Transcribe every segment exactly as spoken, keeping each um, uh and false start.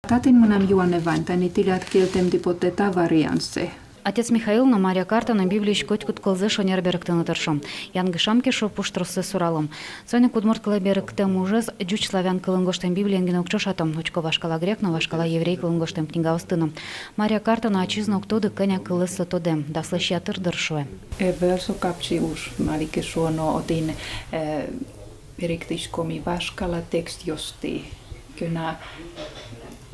Татын мынам юанэ вань, тани тӥляд кельтэмды потэ та вариантсэ. Отец Михаил но, Мария Карта но Библиысь котькуд кылзэ шонер берыктыны тыршо. Янгышам ке, шуо, пуштроссэ суралом. Соин ик удмурт кылэ берыктэм ужез ӟуч славян кылын гожтэм Библиен гинэ уг ӵошато, учко вашкала грек но вашкала еврей кылын гожтэм книгаосты но. Мария Карта но ачиз но уг тоды, кӧня кылэз со тодэ, даслэсь ятыр, дыр, шуэ. Ӧвӧл со капчи уж, малы ке шуоно, отын, э, берыктӥськом ини вашкала текстъёсты, кӧня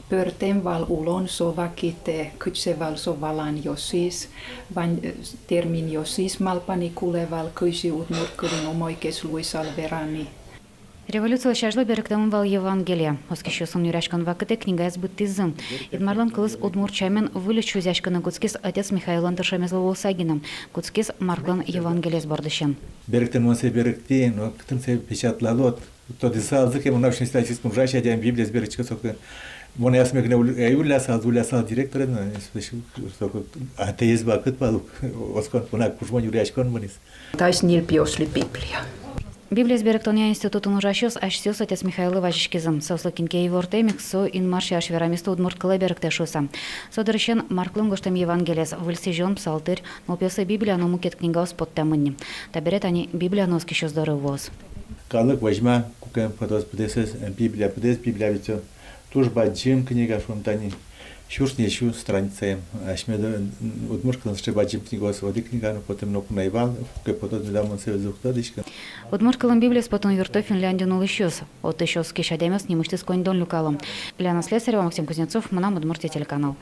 пӧртэм вал улон со вакытэ, кыӵе вал со валанъёсыз, вань, э, терминъёсыз, малпаны кулэ вал, кызьы удмурт кылын умойгес луысал вераны. Революцилэсь азьло берыктэмын вал Евангелие. Оскисьёсын нюръяськон вакытэ книгаез быдтӥзы. Инмарлэн кылыз удмурт сямен выльысь ӵузъяськыны кутскиз отец Михаиллэн тыршемезлы луыса гинэ. Кутскиз Марклэн Евангелиез бордысен. Берыктыны мон сое берыктӥ, но кытын сое печатлалод? Тодысалзы ке, мон научно-исследовательский ужась адями, Библиез берытско, соку. Монэ асме гинэ уль-, ӧй уллясалзы, уллясал директорен, но, соку, атеиз вакыт вал ук, оскон понна кужмо нюръяськон мынӥз. Таиз ньыль пиослы Библия. Библиез берыктонъя институтын ужасьёс асьсэос отец Михаиллы вазиськизы. Соослы кин ке ивортэмын ик, со Инмар сярысь верамъёсты удмурт кылэ берыктэ шуыса. Со дырысен Марклэн гожтэм Евангелиез, Выль Сӥзён, Псалтырь, нылпиослы Библия но мукет книгаос поттэмын ни. Табере тани Библия но оскисьёс доры вуоз. Калык возьма, куке потоз быдэсэз, э, Библия, быдэс Библия ведь со туж бадӟым книга, шуом, тани сюрс ньыльсю страницаен. Асьмеос, м, удмурт кылын сыӵе бадӟым книгаос, одӥг книга но потэм ноку но ӧй вал, куке потоз, меда мон сое уг тодӥськы. Удмурт кылын Библиез потыны юртто Финляндиын улӥсьёс. Отысь оскись адямиос нимысьтыз коньдон люкало. Лена Слесарева, Максим Кузнецов, «Мынам Удмуртие» телеканал.